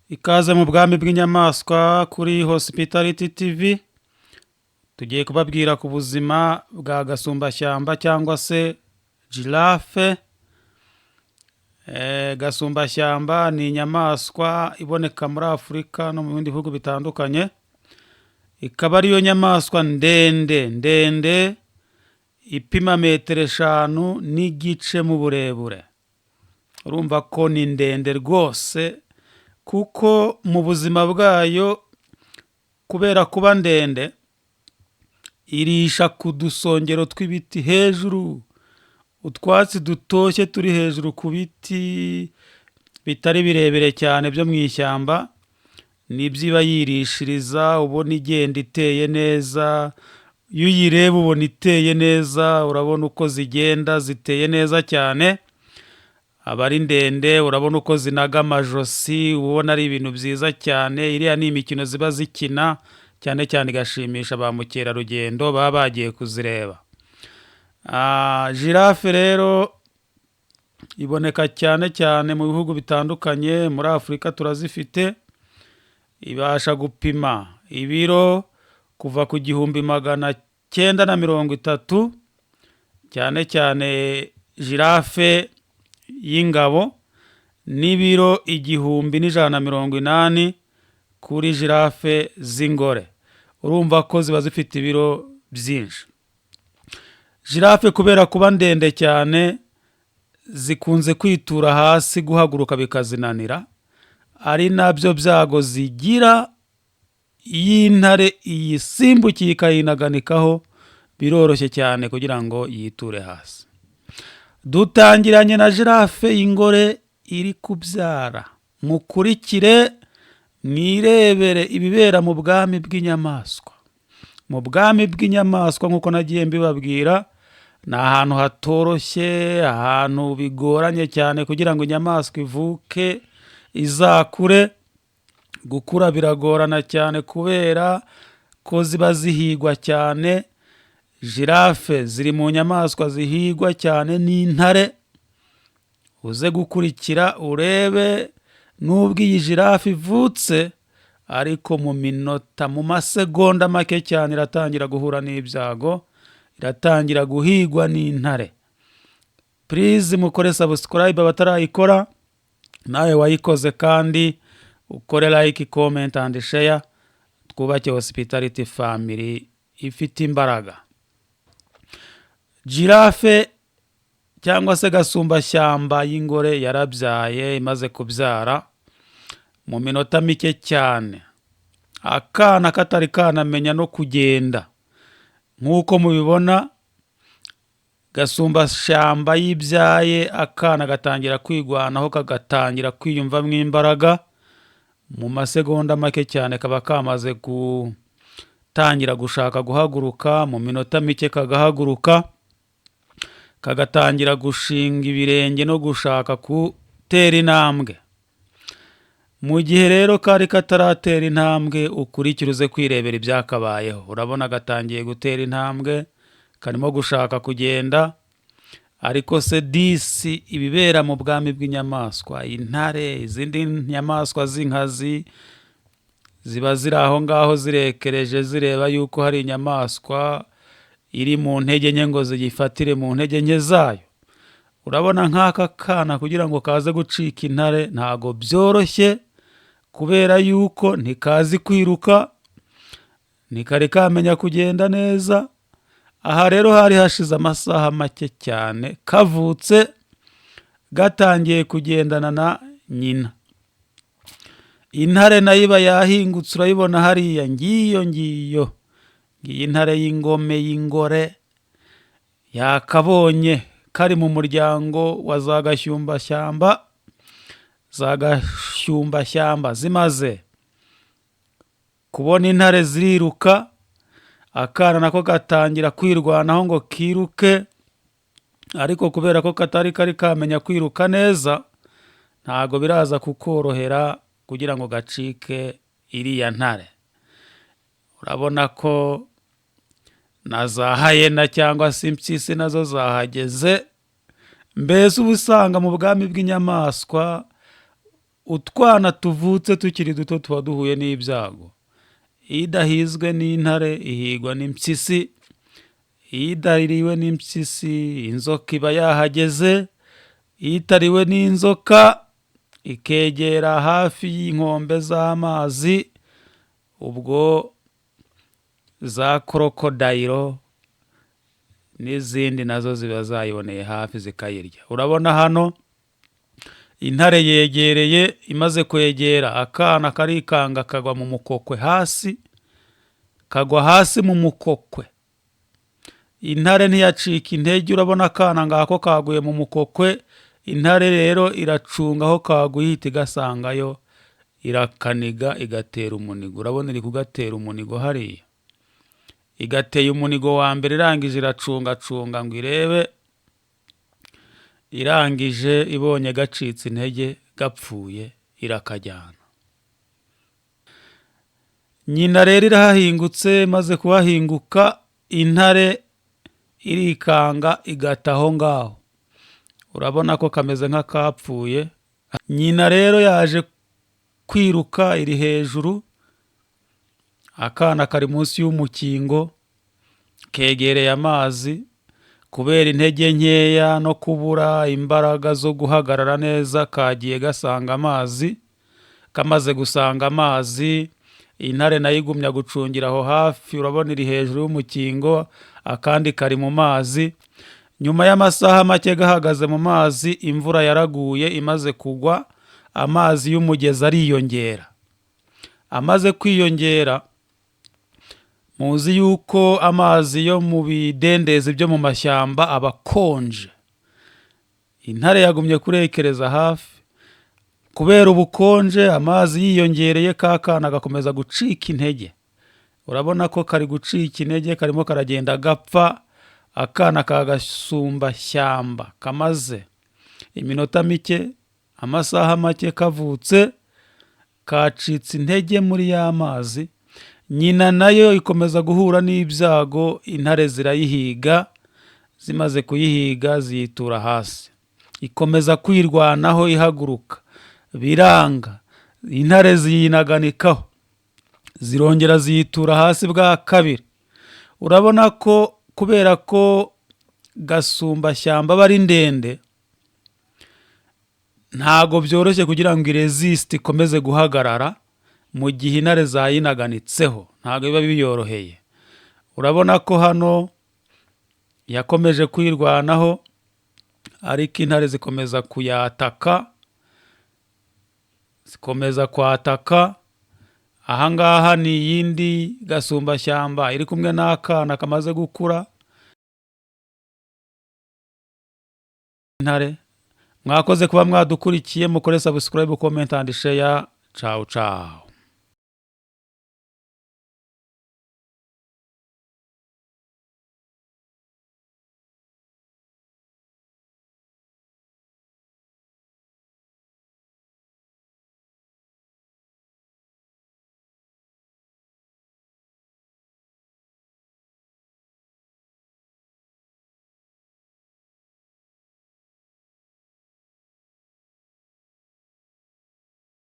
Ikaze mu bwami bw'inyamaswa kuri Hospitality TV. Tugiye kubabwira ku buzima bwa gasumbashyamba cyangwa se giraffe. Gasumbashyamba ni inyamaswa iboneka muri Afurika no mu bindi bihugu bitandukanye, ikaba ariyo nyamaswa ndende ndende ipima metero 5.5 mu burebure. Urumva ko ni ndende rwose, kuko mu buzima bwayo, kubera kuba ndende, irisha ku dusongero tw'ibiti hejuru, utwatsi dutoshye turi hejuru ku biti bitari birebire cyane byo mu ishyamba, nibyo iba yirishiriza. Ubona igenda iteye neza, iyo uyireba ubona iteye neza, urabona uko zigenda ziteye neza cyane, aba ari ndende, urabona uko zinaga amajosi, uba ubona ari ibintu byiza cyane. Iriya ni imikino ziba zikina cyane cyane, igashimisha ba mukerarugendo baba bagiye kuzireba. Giraffe rero iboneka cyane cyane mu bihugu bitandukanye, muri Afurika turazifite. Ibasha gupima ibiro kuva ku 1930, cyane cyane giraffe y'ingabo, n'ibiro 1180 kuri giraffe z'ingore. Urumva ko ziba zifite ibiro byinshi. Giraffe, kubera kuba ndende cyane, zikunze kwitura hasi, guhaguruka bikazinanira, ari nabyo byago zigira. Iyo intare iyisimbukiye ikayinaganikaho, biroroshye cyane kugira ngo yiture hasi. Dutangiranye na giraffe y'ingore iri kubyara. Mukurikire mwirebere ibibera mu bwami bw'inyamaswa. Mu bwami bw'inyamaswa, nk'uko nagiye mbibabwira, ni ahantu hatoroshye, ahantu bigoranye cyane kugira ngo inyamaswa ivuke izakure. Gukura biragorana cyane kubera ko ziba zihigwa cyane. Giraffe ziri mu nyamaswa zihigwa cyane n'intare. Uze gukurikira urebe, nubwo iyi giraffe ivutse, ariko mu minota, mu masegonda make cyane, iratangira guhura n'ibyago, iratangira guhigwa n'intare. Please mukore subscribe abatarayikora, nawe wayikoze kandi ukore like, comment and share, twubake Hospitality family ifite imbaraga. Giraffe cyangwa se gasumbashyamba y'ingore yarabyaye. Imaze kubyara, mu minota mike cyane, akana katari kanamenya no kugenda, nk'uko mubibona, gasumbashyamba yibyaye, akana gatangira kwigwanaho, kagatangira kwiyumvamo imbaraga. Mu masegonda make cyane kaba kamaze gutangira gushaka guhaguruka, mu minota mike kagahaguruka, kagatangira gushinga ibirenge no gushaka gutera intambwe. Mu gihe rero kari kataratera intambwe, ukurikire uze kwirebera ibyakabayeho. Urabona gatangiye gutera intambwe, karimo gushaka kugenda, ariko se disi ibibera mu bwami bw'inyamaswa, intare, izindi nyamaswa z'inkazi ziba ziri aho ngaho zirekereje, zireba yuko hari inyamaswa iri mu ntege nke ngo ziyifatire mu ntege nke zayo. Urabona nk'aka kana, kugira ngo kaze gucika intare ntago byoroshye, kubera yuko ntikazi kwiruka, ntikari kamenya kugenda neza. Aha rero hari hashize amasaha make cyane kavutse, gatangiye kugendana na nyina. Intare nayo iba yahingutse, urayibona hariya, ngiyo ngiyo ngiyi intare y'ingome y'ingore, yakabonye kari mu muryango wa za gashyumbashyamba. Za gashyumbashyamba zimaze kubona intare ziriruka, akana nako gatangira kwirwanaho ngo kiruke, ariko kubera ko katari kari kamenya kwiruka neza, ntago biraza kukorohera kugira ngo gacike iriya ntare. Urabona ko na za hyena cyangwa se impyisi nazo zahageze. Mbese uba usanga mu bwami bw'inyamaswa Utwana tuvutse tukiri duto tuba duhuye n'ibyago. Iyo idahizwe n'intare ihigwa n'impyisi, iyo idariwe n'impyisi inzoka iba yahageze, iyo itariwe n'inzoka ikegera hafi y'inkombe z'amazi, ubwo za crocodile n'izindi nazo ziba zayiboneye hafi zikayirya. Urabona hano intare yegereye, imaze kwegera akana karikanga kagwa mu mukokwe hasi, kagwa hasi mu mukokwe. Intare ntiyacika intege, urabona akana ngako kaguye mu mukokwe. Intare rero iracunga aho kaguye, ihita igasangayo, irakaniga, igatera umunigo. Urabona iri kugatera umunigo hariya, igateye umunigo wa mbere, irangije iracungacunga ngo irebe, irangije ibonye gacitse intege gapfuye, irakajyana. Nyina rero irahahingutse, imaze kuhahinguka intare irikanga igata aho ngaho. Urabona ko kameze nk'akapfuye. Nyina rero yaje kwiruka, iri hejuru, akana kari munsi y'umukingo, kegereye amazi. Kubera intege nkeya no kubura imbaraga zo guhagarara neza, kagiye gasanga amazi. Kamaze gusanga amazi, intare nayo igumya gucungira aho hafi. Urabona iri hejuru y'umukingo, akandi kari mu mazi. Nyuma y'amasaha make gahagaze mu mazi, imvura yaraguye. Imaze kugwa, amazi y'umugezi ariyongera. Amaze kwiyongera, muzi yuko amazi yo mu bidendezi byo mu mashyamba aba akonje. Intare yagumye kurekereza hafi. Kubera ubukonje, amazi yiyongereye, ka kana gakomeza gucika intege. Urabona ko kari gucika intege, karimo karagenda gapfa. Akana ka gasumbashyamba kamaze iminota mike, amasaha make kavutse, kacitse intege muri ya mazi. Nyina nayo ikomeza guhura n'ibyago, intare zirayihiga. Zimaze kuyihiga ziyitura hasi, ikomeza kwirwanaho ihaguruka, biranga, intare ziyinaganikaho, zirongera ziyitura hasi bwa kabiri. Urabona ko kubera ko gasumbashyamba aba ari ndende, ntago byoroshye kugira ngo iresiste, ikomeze guhagarara mu gihe intare zayinaganitseho, ntabwo biba biyoroheye. Urabona ko hano yakomeje kwirwanaho, ariko intare zikomeza kuyataka, zikomeza kwataka. Ahangaha ni iyindi gasumbashyamba iri kumwe n'akana kamaze gukura. Intare, mwakoze kuba mwadukurikiye. Mukore subscribe, comment and share. Ciao ciao.